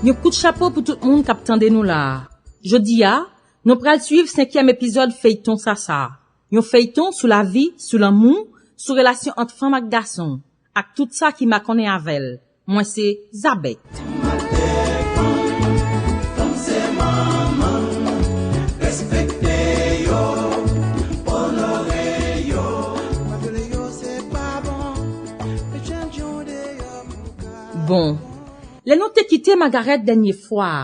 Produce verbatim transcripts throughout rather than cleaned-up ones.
Yon kout chapo pou tout moun k ap tande nou la a. Jodi a, nou pral swiv senkyèm epizòd feyton Sasa. Yon feyton sou lavi, sou lanmou, sou relasyon ant fanm ak gason, ak tout sa ki makonnen avè l. Mwen se Zabèt. Bon, lè nou te kite Magarèt dènye fwa a,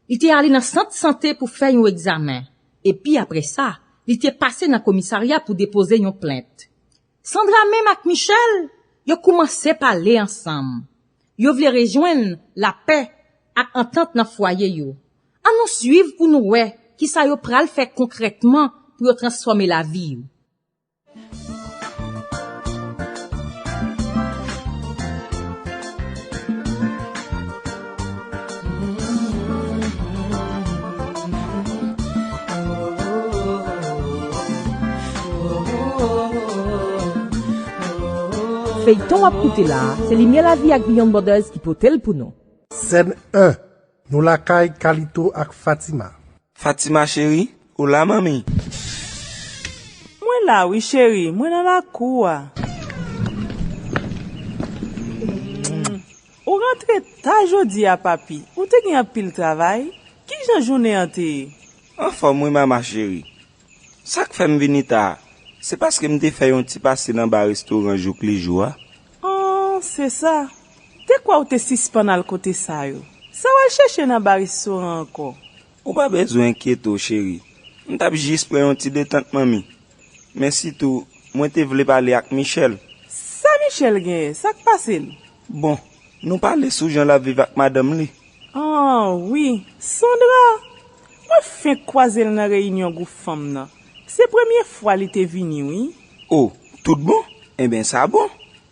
li te ale nan sant sante pou fè yon egzamen. Epi apre sa, li te pase nan komisarya pou depoze yon plent. Sandra menm ak Michel, yo koumanse pale ansanm. Yo vle rejwenn lapè ak antant nan fwaye yo. Ann nou swiv pou nou wè kisa yo pral fè konkrètman pou yo transfòme lavi yo. Feyton w ap koute la a, se Limyè Lavi ak Beyond Borders ki pote l pou nou. Sèn en. Nou lakay Kalito ak Fatima. Fatima cheri, ou la manmi? Mwen la wi cheri, mwen nan lakou a. Ou rantre ta jodi a papi, ou te gen anpil travay? Kijan jounen an te ye? Anfòm wi mama cheri. Sa k fè m vini ta a, se paske m te fè yon ti pase nan ba restoran jouk li jou a. An, se sa. Te kwè w te sispann al kote sa yo. Sa w al chèche nan ba restoran ankò? Ou pa bezwen enkyete w, cheri. M t ap jis pran yon ti detant, manmi. Men sitou, mwen te vle pale ak Michel. Sa Michel genyen? Sa k pase l? Bon, nou pale sou jan l ap viv ak madanm li. An, wi. Sandra! Mwen fenk kwaze l nan reyinyon gwoup fanm nan. Se premye fwa li te vini, wi. O, tout bon? Enben, sa bon.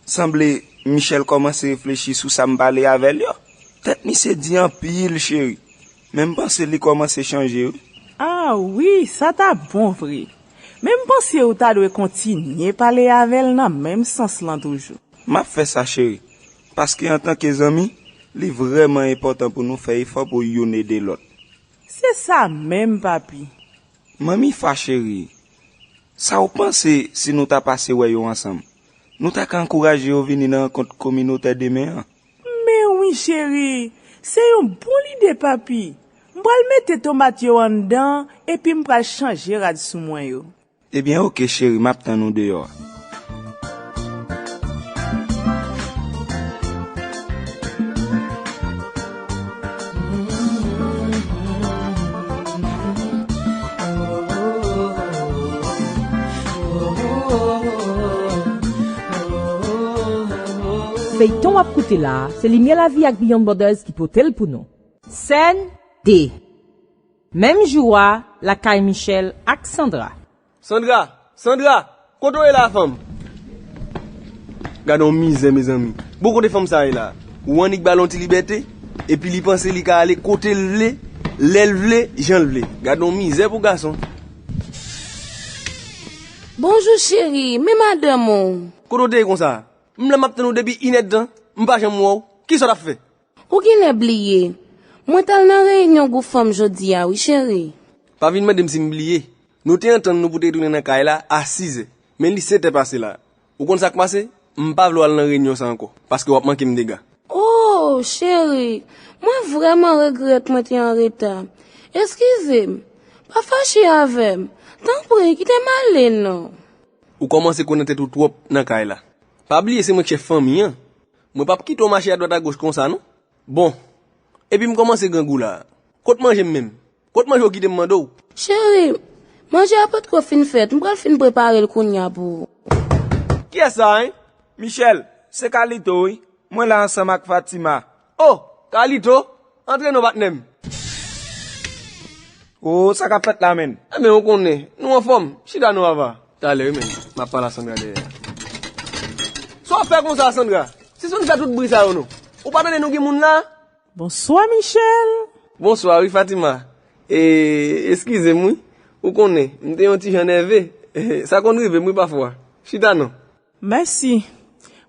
Sanble Michel kòmanse reflechi sou sa m pale avè l yo. Tèt misye di anpil, cheri. Men m panse li kòmanse chanje, wi. A wi, sa ta bon vre. Men m panse ou ta dwe kontinye pale avè l nan menm sans lan toujou. M ap fè sa, cheri. Paske antanke zanmi, li vrèman enpòtan pou nou fè efò pou youn ede lòt. Se sa menm, papi. Manmi Fa cheri, sa w panse si nou ta pase wè yo ansanm? Nou ta ka ankouraje yo vini nan rankont kominotè demen an. Men wi, cheri, se yon bon lide, papi. M pral mete tomat yo anndan, epi m pral chanje rad sou mwen yo. Ebyen, oke, cheri, m ap tann ou deyò a. Feyton w ap koute la a, se Limyè Lavi ak Beyond Borders ki pote l pou nou. Sèn de. Menm jou a, lakay Michel ak Sandra. Sandra! Sandra! Kote w ye la, fanm? Gade yon mizè, mezanmi. Bon, kote fanm sa ye la? Ou annik ba l yon ti libète, epi li panse li ka ale kote l vle, lè l vle, jan l vle. Gade yon mizè pou gason. Bonjou, cheri. Men madanm ou. Kote w te ye konsa? M la m ap tann ou depi inèdtan, m pa janm wè w. Kisa w t ap fè? Ou genlè bliye. Mwen t al nan reyinyon gwoup fanm jodi a, wi, cheri. Pa vin mande m si m bliye. Nou te antann nou pou te retounen nan kay la a sizè. Men li setè pase la. Ou konn sa k pase? M pa vle w al nan reyinyon sa ankò, paske w ap manke m dega. O, cheri, mwen vrèman regrèt mwen te anreta. Eskize m. Pa fache avè m. Tanpri, kite m ale non. Ou kòmanse konnen tèt ou twòp nan kay la. Pa bliye se mwen k chèf fanmi an. Mwen p ap kite w mache adwat agoch konsa non. Bon, epi m kòmanse grangou la. Kot manje m menm? Kot manje w kite m mande w? Cheri, manje a potko fin fèt, m pral fin prepare l kounye a pou ou. Kiyès sa, en? Michel, se Kalito, wi. Mwen la ansanm ak Fatima. O, Kalito, antre non, patnè m. O, sa k ap fèt la, menn? Enben, ou konnen, nou anfòm. Chita non, papa. Talè, wi, menn. M ap pale a Sandra dèyè. Sa w ap fè konsa, Sandra? Sispann fè tout bri sa yo, non. Ou pa tande nou gen moun la? Bonswa, Michel. Bonswa, wi, Fatima. E, eskize m, wi. Ou konnen, m te yon ti jan nève. Sa konn rive m, wi, pafwa. Chita non. Mèsi.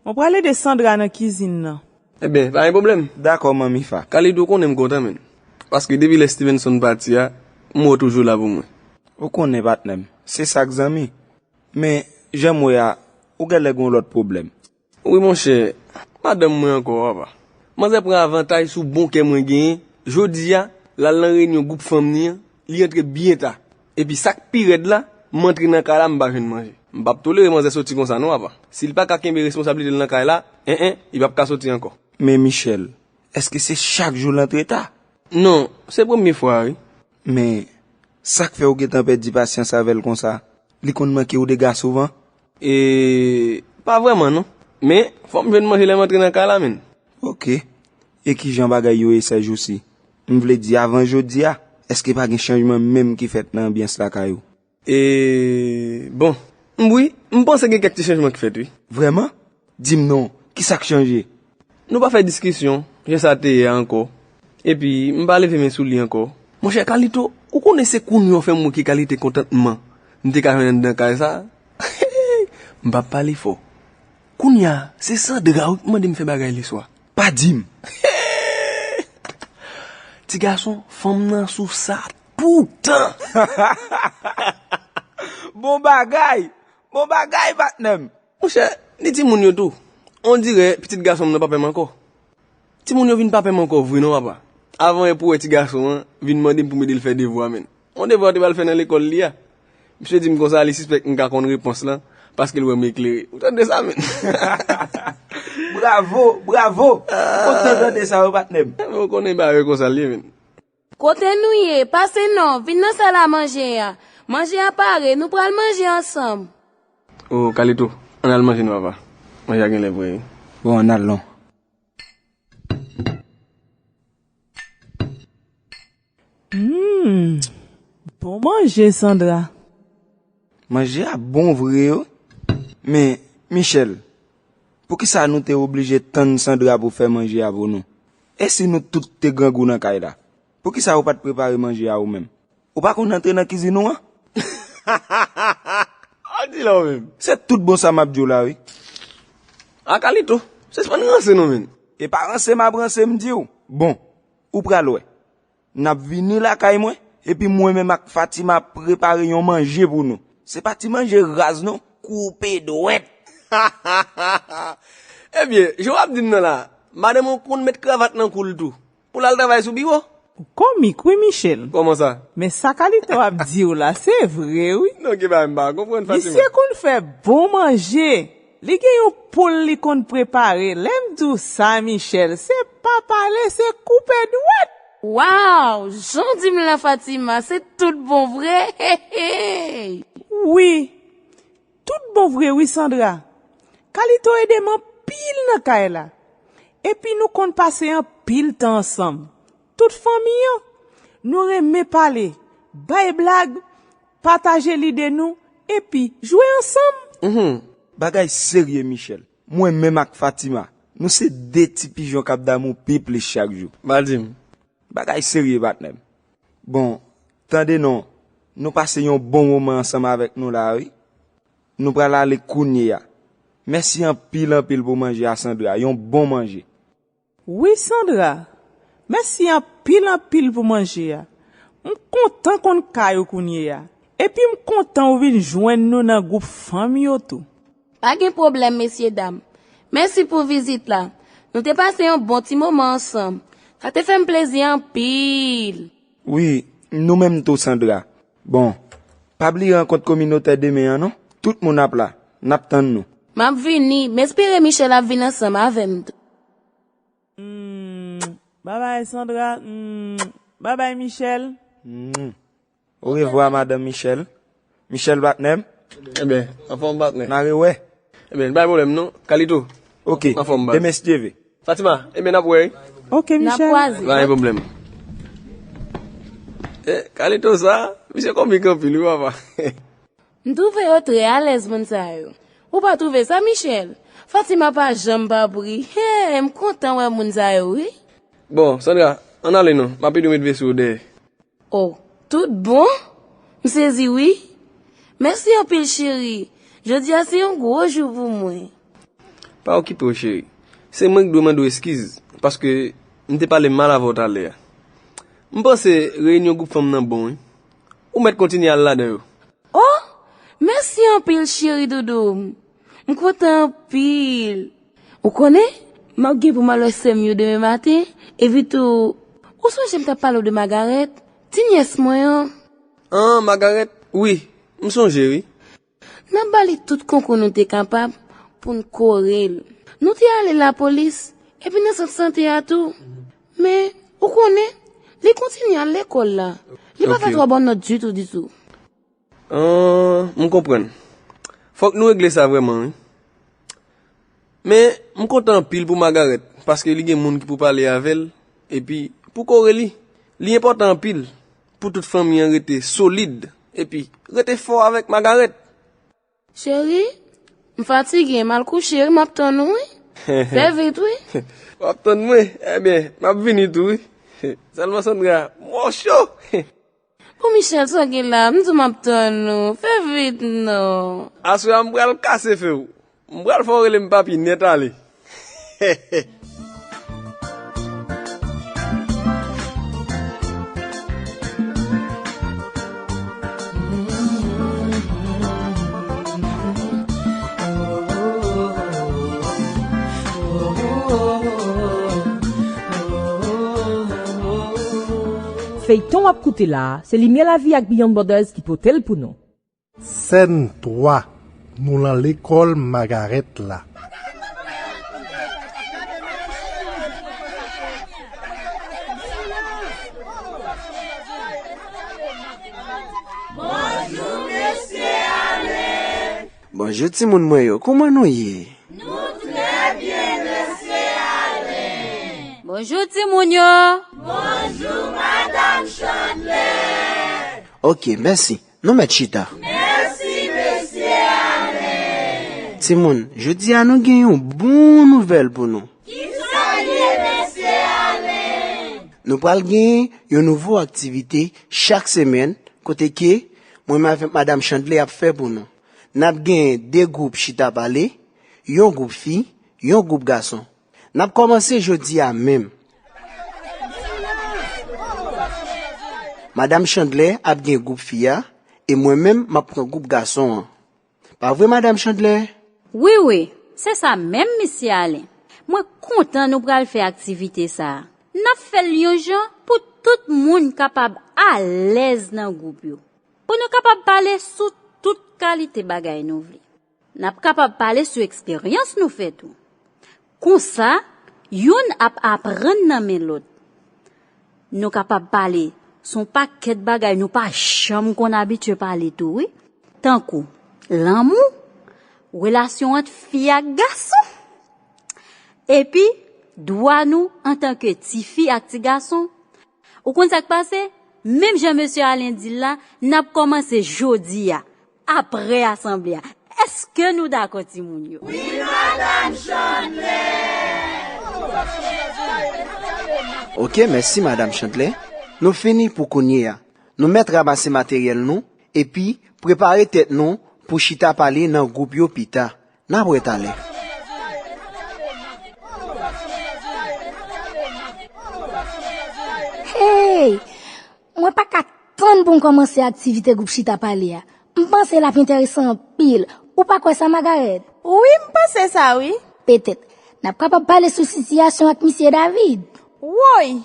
Mwen pral ede Sandra nan kizin nan. Ebyen, pa gen pwoblèm. Dakò, Manmi Fa. Kalito, ou konnen m kontan, menn. Paske depi lè Stevenson pati a, m wè w toujou la pou mwen. Ou konnen, patnè m. Se sa k zanmi. Men, jan m wè a, ou genlè gen yon lòt pwoblèm. Wi, monchè, madanm mwen ankò, papa. Manzè pran avantaj sou bon kè mwen genyen. Jodi a, l al nan reyinyon gwoup fanm li an, li antre byen ta. Epi sa k pi rèd la, m antre nan kay la, m pa jwenn manje. M p ap tolere manzè soti konsa non, papa. Si l pa ka kenbe responsablite l nan kay la, en en, li p ap ka soti ankò. Men Michel, èske se chak jou l antre ta? Non, se premye fwa a, wi. Men, sa k fè w gentan pèdi pasyans avè l konsa? Li konn manke w dega souvan? E, pa vrèman, non. Men, fò m jwenn manje lè m antre nan kay la, menn. Oke. E kijan bagay yo ye sèjousi? M vle di, avan jodi a, èske pa gen chanjman menm ki fèt nan anbyans lakay ou? E, bon, m, wi, m panse gen kèk ti chanjman ki fèt, wi. Vrèman? Di m non, kisa k chanje? Nou pa fè diskisyon, jan sa te ye a ankò. Epi, m pa leve men sou li ankò. Monchè Kalito, ou konnen se kounye a w fè m wè ki kalite kontantman m te ka jwenn anndan kay sa a? M p ap pale fò. Kounye a, se Sandra wi k mande m fè bagay leswa. Pa di m! Ti gason, fanm nan sou sa toutan! Bon bagay! Bon bagay, patnè m! Monchè, ni timoun yo tou. Ondirè pitit gason m nan pa pè m ankò. Timoun yo vin pa pè m ankò vre non, papa. Avan yè pou wè ti gason an vin mande m pou m ede l fè devwa, menn. Yon devwa yo te pral fè nan lekòl li a. Misye di m konsa li sispèk m ka konn repons lan, paske l wè m eklere. Ou tande sa, menn? Bravo, bravo! M kontan tande sa, wi, patnè m. Ebyen, ou konnen bagay yo konsa l ye, menn. Kote nou ye? Pase non, vin nan sal a manje a. Manje a pare, nou pral manje ansanm. O, Kalito, ann al manje non, papa. Manje a genlè prè, wi. Bon, ann al non. Hmm, bon manje, Sandra. Manje a bon vre, wi. Men, Michel, poukisa nou te oblije tann Sandra pou fè manje a pou nou? E si nou tout te grangou nan kay la? Poukisa ou pa t prepare manje a ou menm? Ou pa konn antre nan kizin ou an? Sa w di la ou menm? Se tout bon sa m ap di w la, wi. A Kalito, sispann ranse non, menn. E pa ranse m ap ranse m di w. Bon, ou pral wè. N ap vini lakay mwen, epi mwen menm ak Fatima ap prepare yon manje pou nou. Se pa ti manje raz non, koupe dwèt. Ebyen, jan w ap di m nan la, madanm ou konn met kravat nan kou l tou. Pou l al travay sou biwo? Ou komik wi, Michel. Kòman sa? Men sa Kalito ap di w la, se vre wi. Non, gen bagay m pa konprann, Fatima. Misye konn fè bon manje. Li gen yon poul li konn prepare. Lè m di w sa, Michel, se pa pale, se koupe dwèt. Waw, jan w di m la, Fatima, se tout bon vre. Hey, hey. Wi, tout bon vre wi, Sandra. Kalito ede m anpil nan kay la. Epi nou konn pase anpil tan ansanm. Tout fanmi an. Nou renmen pale, bay blag, pataje lide nou, epi jwe ansanm. Mhm. Bagay serye, Michel. Mwen menm ak Fatima, nou se de ti pijon k ap damou pi plis chak jou. Pa di m. Bagay serye, patnè m. Bon, tande non, nou pase yon bon moman ansanm avèk nou la, wi. Nou pral ale kounye a. Mèsi anpil, anpil pou manje a, Sandra. Yon bon manje. Wi, Sandra. Mèsi anpil, anpil pou manje a. M kontan konn kay ou kounye a. Epi m kontan ou vin jwenn nou nan gwoup fanmi yo tou. Pa gen pwoblèm, mesyedam. Mèsi pou vizit la. Nou te pase yon bon ti moman ansanm. Sa te fè m plezi anpil. Wi, nou menm tou, Sandra. Bon, pa bliye rankont kominotè demen an, non. Tout moun ap la. N ap tann nou. M ap vini. M espere Michel ap vin ansanm avè m tou. Hmm, babay, Sandra. Hmm, babay, Michel. Hmm. Orevwa, madanm Michel. Michel, patnè m. Ebyen, anfòm, patnè. N a rewè. Ebyen, pa gen pwoblèm, non. Kalito. Oke. Anfòm, baz. Demen, si Dye ve. Fatima, ebyen, n ap wè, wi. Oke, Michel. N ap kwaze. Pa gen pwoblèm. E, Kalito sa, misye komik anpil, wi, papa. M twouve yo trè alèz, moun sa yo. Ou pa twouve sa, Michel? Fatima pa janm pa pri. Hey, m kontan wè moun sa yo, wi. Bon, Sandra, ann ale non. M ap ede w met vesi w dèyè. Oh, tout bon? M sezi wi. Mèsi anpil, cheri. Jodi a se yon gwo jou pou mwen. Pa okipe w, cheri. Se mwen k dwe mande w eskiz, paske m te pale mal avè w talè a. M panse reyinyon gwoup fanm nan bon, wi. Ou mèt kontinye al ladan yo. Oh, mèsi anpil, cheri doudou m. M kontan anpil. Ou konnen, m ap gen pou m al wè sè m yo demen maten, epi tou, ou sonje m t ap pale w de Magarèt, ti nyès mwen an? An, Magarèt? Wi, m sonje, wi. N ap ba li tout konkou nou te kapab pou n kore l. Nou te ale lapolis, epi nan sant sante a tou. Men, ou konnen, li kontinye al lekòl la. Li pa fè twò bon nòt ditou, ditou. An, m konprann. Fòk nou regle sa vrèman, wi. Men, m kontan anpil pou Magarèt, paske li gen moun ki pou pale avè l, epi pou kore li. Li enpòtan anpil pou tout fanmi an rete solid, epi rete fò avèk Magarèt. Cheri, m fatige, m al kouche, wi, m ap tann ou, wi. Fè vit, wi. W ap tann mwen? Ebyen, m ap vini tou, wi. Sèlman Sandra, m cho. Pou Michel, sa gen la, m di w m ap tann ou. Fè vit non. Aswè a m pral kase fè w. M pral fè w rele m papi nèt ale. Feyton w ap koute la a, se Limyè Lavi ak Beyond Borders ki pote l pou nou. Sèn twa. Nou lan lekòl Magarèt la. Bonjou, mesye Alen. Bonjou, timoun mwen yo. Kòman nou ye? Nou trè byen, mesye Alen. Bonjou, timoun yo. Bonjou, madam Chandler. Ok, mèsi. Nou mèt chita. Mèsi, mesye Alen. Timoun, jodi a nou gen yon bon nouvèl pou nou. Kisa l ye, mesye Alen? Nou pral gen yon nouvo aktivite chak semèn, kote ke mwen menm avèk madam Chandler ap fè pou nou. N ap gen de gwoup chita pale, yon gwoup fi, yon gwoup gason. N ap kòmanse jodi a menm. Madam Chandler ap gen gwoup fi a, e mwen menm m ap pran gwoup gason an. Pa vre, madam Chandler? Wi, wi, se sa menm, mesye Alen. Mwen kontan nou pral fè aktivite sa a. N ap fè l yon jan pou tout moun kapab alèz nan gwoup yo. Pou nou kapab pale sou tout kalite bagay nou vle. N ap kapab pale sou eksperyans nou fè tou. Konsa, youn ap aprann nan men lòt. Nou kapab pale sou yon pakèt bagay nou pa janm konn abitye pale tou, wi. Tankou lanmou, relasyon ant fi ak gason, epi dwa nou antanke tifi ak ti gason. Ou konn sa k pase? Menm jan mesye Alen di l la, n ap kòmanse jodi a, apre asanble a. Èske nou dakò, timoun yo? Wi, madam Chandler! Ok, mèsi, madam Chandler. Nou fini pou kounye a. Nou mèt ranmase materyèl nou, epi prepare tèt nou pou chita pale nan gwoup yo pita. N ap wè talè. Hey! Mwen pa ka tann pou m kòmanse aktivite gwoup chita pale a. M panse l ap enteresan anpil. Ou pa kwè sa, Magarèt? Wi, m panse sa, wi. Petèt, n ap kapab pale sou sitiyasyon ak misye David. Woy!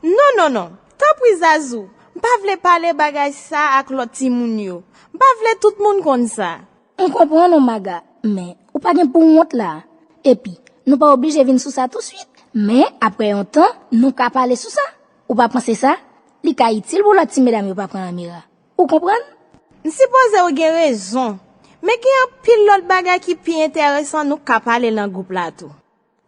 Non, non, non. Tanpri, Zazou. M pa vle pale bagay sa ak lòt timoun yo. M pa vle tout moun konn sa. M konprann ou, Maga, men ou pa gen pou w wont la. Epi, nou pa oblije vin sou sa touswit. Men, apre yon tan, nou ka pale sou sa. Ou pa panse sa? Li ka itil pou lòt ti medam yo pa pran Amira. Ou konprann? M sipoze w gen rezon. Men gen anpil lòt bagay ki pi enteresan nou ka pale nan gwoup la tou.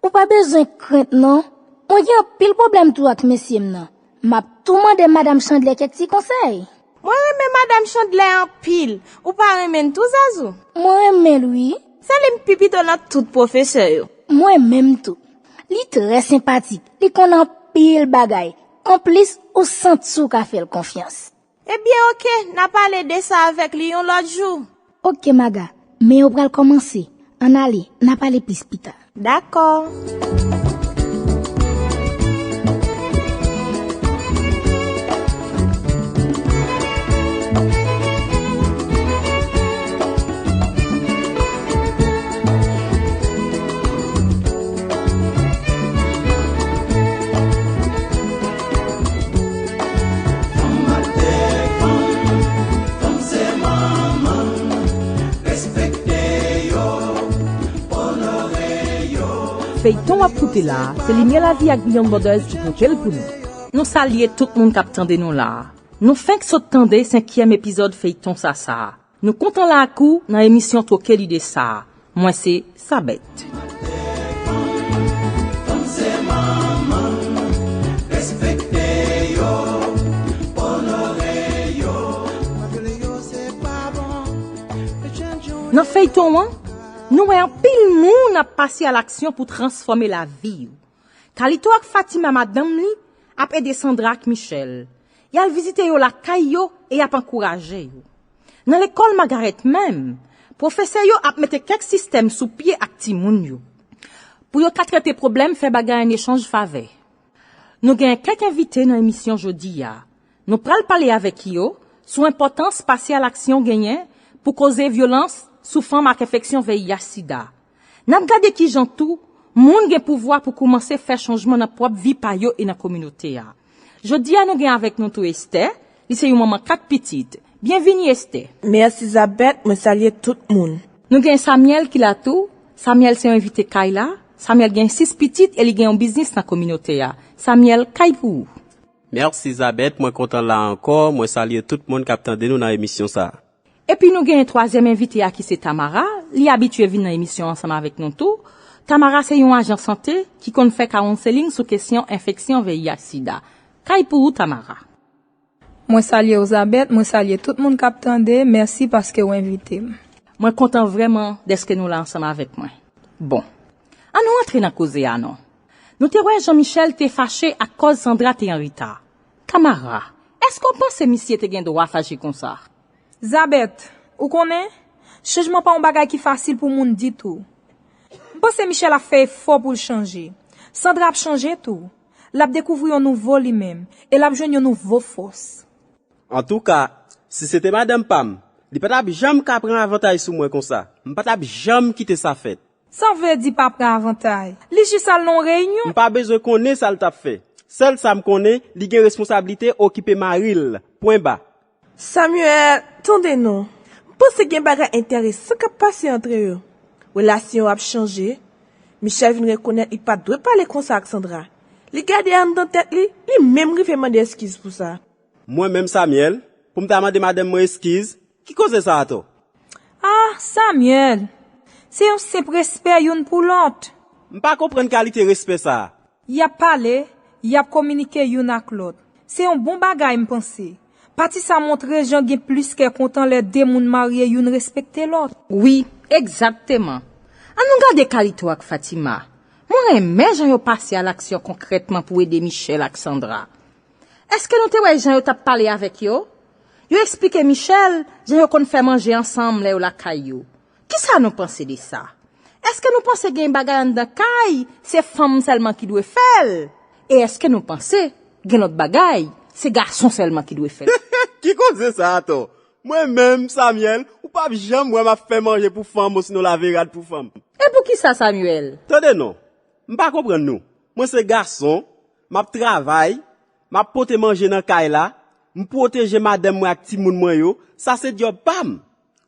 Ou pa bezwen krent non. Mwen gen anpil pwoblèm tou ak mesye m nan. M ap tou mande madam Chandler kèk ti konsèy. Mwen renmen madam Chandler anpil. Ou pa renmen l tou, Zazou? Mwen renmen l, wi. Se li m pi pito nan tout pwofesè yo. Mwen menm tou. Li trè senpatik. Li konn anpil bagay. Anplis, ou santi w ka fè l konfyans. Ebyen, oke, n a pale de sa avèk li yon lòt jou. Oke, Maga, men yo pral kòmanse. Ann ale, n a pale plis pita. Dakò. Feyton w ap koute la a, se Limyè Lavi ak Beyond Borders ki pote l pou nou. Nou salye tout moun k ap tande nou la a. Nou fenk sot tande senkyèm epizòd feyton sa sa a. Nou kontan la ak ou nan emisyon Twoke Lide sa a. Mwen se Zabèt. Nan feyton an, nou wè anpil moun ap pase alaksyon pou transfòme lavi yo. Kalito ak Fatima, madanm li, ap ede Sandra ak Michel. Y al vizite yo lakay yo e y ap ankouraje yo. Nan lekòl Margaret menm, pwofesè yo ap mete kèk sistèm sou pye ak timoun yo pou yo ka trete pwoblèm fè bagay an echanj favè. Nou gen kèk envite nan emisyon jodi a. Nou pral pale avèk yo sou enpòtans pase alaksyon genyen pou koze vyolans sou fanm ak enfeksyon V I H sida. N ap gade kijan tou moun gen pouvwa pou koumanse fè chanjman nan pwòp vi pa yo e nan kominote a. Jodi a, nou gen avèk nou tou Esther, li se yon manman kat pitit. Byenvini, Esther. Mèsi, Zabèt, mwen salye tout moun. Nou gen Samuel ki la tou. Samuel se yon envite kay la. Samuel gen sis pitit e li gen yon biznis nan kominote a. Samuel, kay pou ou. Mèsi, Zabèt, mwen kontan la ankò. Mwen salye tout moun k ap tande nou nan emisyon sa a. Epi nou gen twazyèm envite a ki se Tamara. Li abitye vin nan emisyon ansanm avèk nou tou. Tamara se yon ajan sante ki konn fè kawonseling sou kesyon enfeksyon V I H sida. Kay pou ou, Tamara. Mwen salye w, Zabèt, mwen salye tout moun k ap tande, mèsi paske w envite m. Mwen kontan vrèman dèske nou la ansanm avèk mwen. Bon, ann nou antre nan koze a non. Nou te wè Jean Michel te fache akòz Sandra te an reta. Tamara, èske w panse misye te gen dwa fache konsa? Zabèt, ou konnen, chanjman pa yon bagay ki fasil pou moun ditou. M panse Michel ap fè efò pou l chanje. Sandra ap chanje tou. L ap dekouvri yon nouvo li menm e l ap jwenn yon nouvo fòs. Antouka, si se te madanm pa m, li pa t ap janm ka pran avantaj sou mwen konsa. M pa t ap janm kite sa fèt. Sa w vle di pa pran avantaj? Li jis al nan yon reyinyon. M pa bezwen konnen sa l t ap fè. Sèl sa m konnen, li gen responsablite okipe mari l. Pwen ba. Samuel, tande non. M panse gen bagay enteresan k ap pase antre yo. Relasyon yo ap chanje. Michel vin rekonèt li pa t dwe pale konsa ak Sandra. Li gade anndan tèt li, li menm rive mande eskiz pou sa. Mwen menm, Samuel, pou m ta mande madanm mwen eskiz? Ki koze sa atò? Ah, Samuel! Se yon senp respè youn pou lòt. M pa konprann kalite respè sa a. Y ap pale, y ap kominike youn ak lòt. Se yon bon bagay, m panse. Pati sa montre jan gen plis kè kontan lè de moun marye youn respekte lòt. Wi, egzakteman. Ann nou gade Kalito ak Fatima. Mwen renmen jan yo pase alaksyon konkrètman pou ede Michel ak Sandra. Èske nou te wè jan yo t ap pale avèk yo? Yo eksplike Michel jan yo konn fè manje ansanm lè yo lakay yo. Kisa nou panse de sa? Èske nou panse gen bagay anndan kay se fanm sèlman ki dwe fè l? E èske nou panse gen lòt bagay se gason sèlman ki dwe fè l? Ki koze sa atò? Mwen menm, Samuel, ou p ap janm wè m ap fè manje pou fanm osinon lave rad pou fanm. E poukisa, Samuel? Tande non, m pa konprann nou. Mwen se gason, m ap travay, m ap pote manje nan kay la, m pwoteje madanm mwen ak timoun mwen yo, sa se djòb pa m.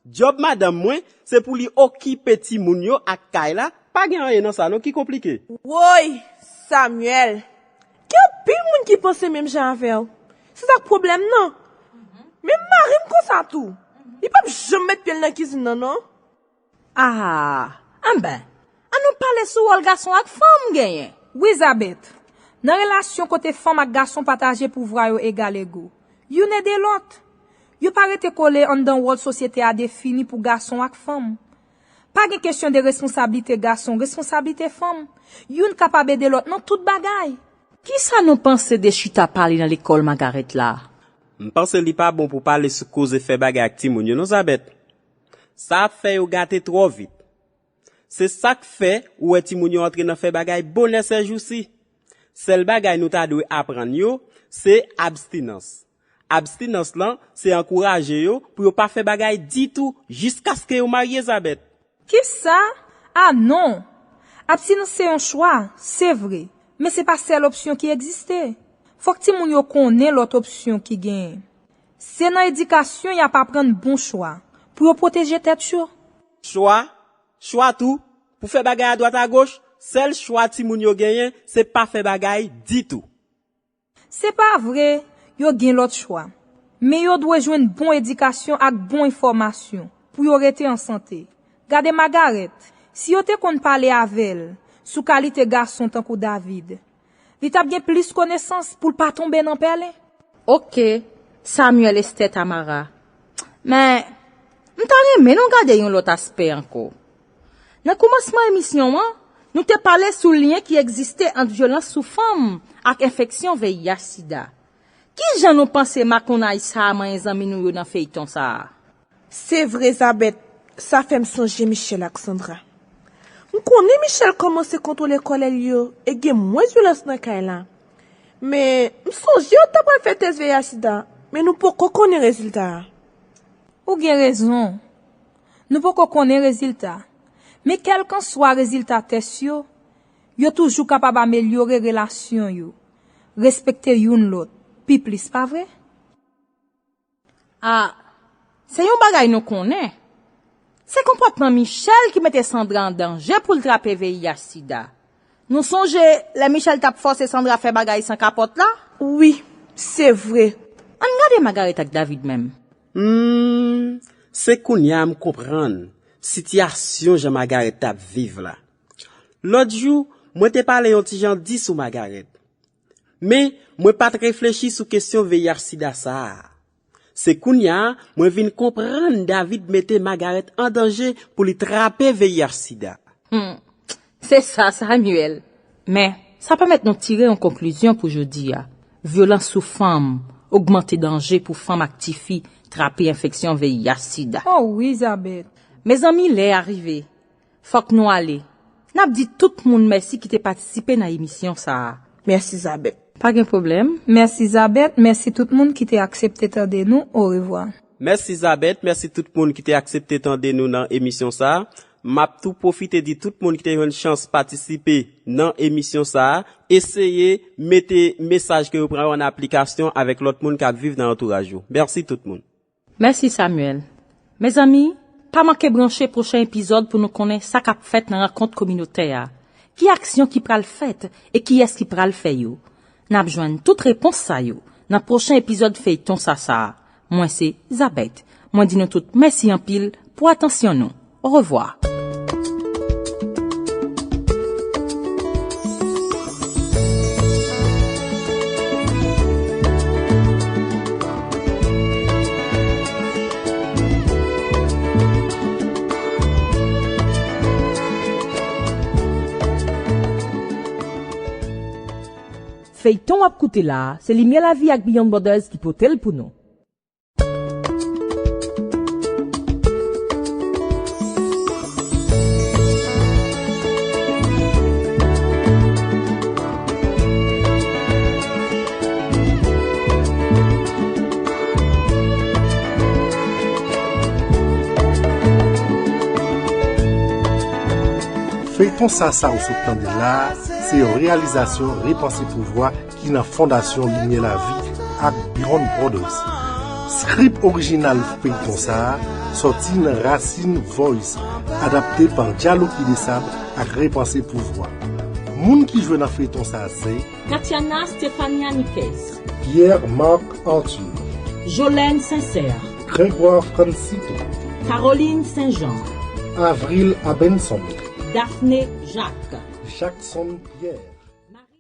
Djòb madanm mwen, se pou li okipe timoun yo ak kay la, pa gen anyen nan sa non ki konplike. Woy, Samuel, gen anpil moun ki panse menm jan avè w. Se sa k pwoblèm nan. Menm mari m konsa tou. Li p ap janm met pye l nan kizin nan non. Ah, anben, ann nou pale sou wòl gason ak fanm genyen. Wi, Zabèt. Nan relasyon kote fanm ak gason pataje pouvwa yo egal ego, youn ede lòt. Yo pa rete kole anndan wòl sosyete a defini pou gason ak fanm. Pa gen kesyon de responsablite gason, responsablite fanm. Youn kapab ede lòt nan tout bagay. Kisa nou panse de chita pale nan lekòl Margaret la? M panse li pa bon pou pale sou koze fè bagay ak timoun yo non, Zabèt. Sa ap fè yo gate twò vit. Se sa k fè ou wè timoun yo antre nan fè bagay bonè sèjousi. Sèl bagay nou ta dwe aprann yo, se abstinans. Abstinans lan, se ankouraje yo pou yo pa fè bagay ditou jiskaske yo marye, Zabèt. Kisa? A non! Abstinans se yon chwa, se vre, men se pa sèl opsyon ki egziste. Fòk timoun yo konnen lòt opsyon ki genyen. Se nan edikasyon y ap aprann bon chwa, pou yo pwoteje tèt yo. Chwa? Chwa tou? Pou fè bagay adwat agoch, sèl chwa timoun yo genyen, se pa fè bagay ditou. Se pa vre, yo gen lòt chwa. Men yo dwe jwenn bon edikasyon ak bon enfòmasyon pou yo rete an sante. Gade Magarèt, si yo te konn pale avè l sou kalite gason tankou David, li t ap gen plis konesans pou l pa tonbe nan pèlen. Oke, Samuel, Esther, Tamara. Men, m ta renmen nou gade yon lòt aspè ankò. Nan koumansman emisyon an, nou te pale sou lyen ki egziste ant vyolans sou fanm ak enfeksyon V I H sida. Ki jan nou panse makonnay sa a manyen zanmi nou yo nan feyton sa a? Se vre, Zabèt, sa fè m sonje Michel ak Sandra. M konnen Michel kòmanse kontwole kòlè l yo e gen mwens vyolans nan kay la. Men, m sonje yo ta pral fè tès V I H sida, men nou poko konnen rezilta a. Ou gen rezon. Nou poko konnen rezilta. Men kèlkanswa rezilta tès yo, yo toujou kapab amelyore relasyon yo, respekte youn lòt pi plis, pa vre? A, se yon bagay nou konnen. Se konpòtman Michel ki mete Sandra an danje pou l trape V I H sida. Nou sonje lè Michel t ap fòse Sandra fè bagay san kapòt la? Wi, se vre. Ann gade Magarèt ak David menm. Hmm, se kounye a m konprann sitiyasyon jan Magarèt t ap viv la. Lòt jou, mwen te pale yon ti jan di sou Magarèt. Men, mwen pa t reflechi sou kesyon V I H sida sa a. Se kounye a, mwen vin konprann David mete Magarèt an danje pou li trape V I H sida. Hmm, se sa, Samuel. Men, sa pèmèt nou tire yon konklizyon pou jodi a. Vyolans sou fanm ogmante danje pou fanm ak tifi trape enfeksyon V I H sida. Oh wi, Zabèt. Mezanmi, lè a rive. Fòk nou ale. N ap di tout moun mèsi ki te patisipe nan emisyon sa a. Mèsi, Zabèt. Pa gen pwoblèm. Mèsi, Zabèt. Mèsi tout moun ki te aksepte tande nou. Orevwa. Mèsi, Zabèt. Mèsi tout moun ki te aksepte tande nou nan emisyon sa a. M ap tou pwofite di tout moun ki te jwenn chans patisipe nan emisyon sa a, eseye mete mesaj ke yo pran yo an aplikasyon avèk lòt moun k ap viv nan antouraj ou. Mèsi tout moun. Mèsi, Samuel. Mezanmi, pa manke branche pwochen epizòd pou nou konnen sa k ap fèt nan rankont kominotè a. Ki aksyon ki pral fèt e kiyès ki pral fè yo? N ap jwenn tout repons sa yo nan pwochen epizòd feyton Sasa a. Mwen se Zabèt. Mwen di nou tout mèsi anpil pou atansyon nou. Orevwa. Feyton w ap koute la a, se Limyè Lavi ak Beyond Borders ki pote l pou nou. Feyton Sasa ou sot tande la a, se yon reyalizasyon Repanse Pouvwa ki nan Fondasyon Limyè Lavi ak Beyond Borders. Script orijinal feyton sa a sòti nan Racine Voice, adapte pa Dialoguy Desab ak Repanse Pouvwa. Moun ki jwe nan feyton sa a se Katiana Stefania Niquez, Pierre Marc Arthur, Jolène Sincère, Grégoire Francito, Caroline Saint-Jean, Avril Abenson, Daphné Jacques, Jackson Pierre.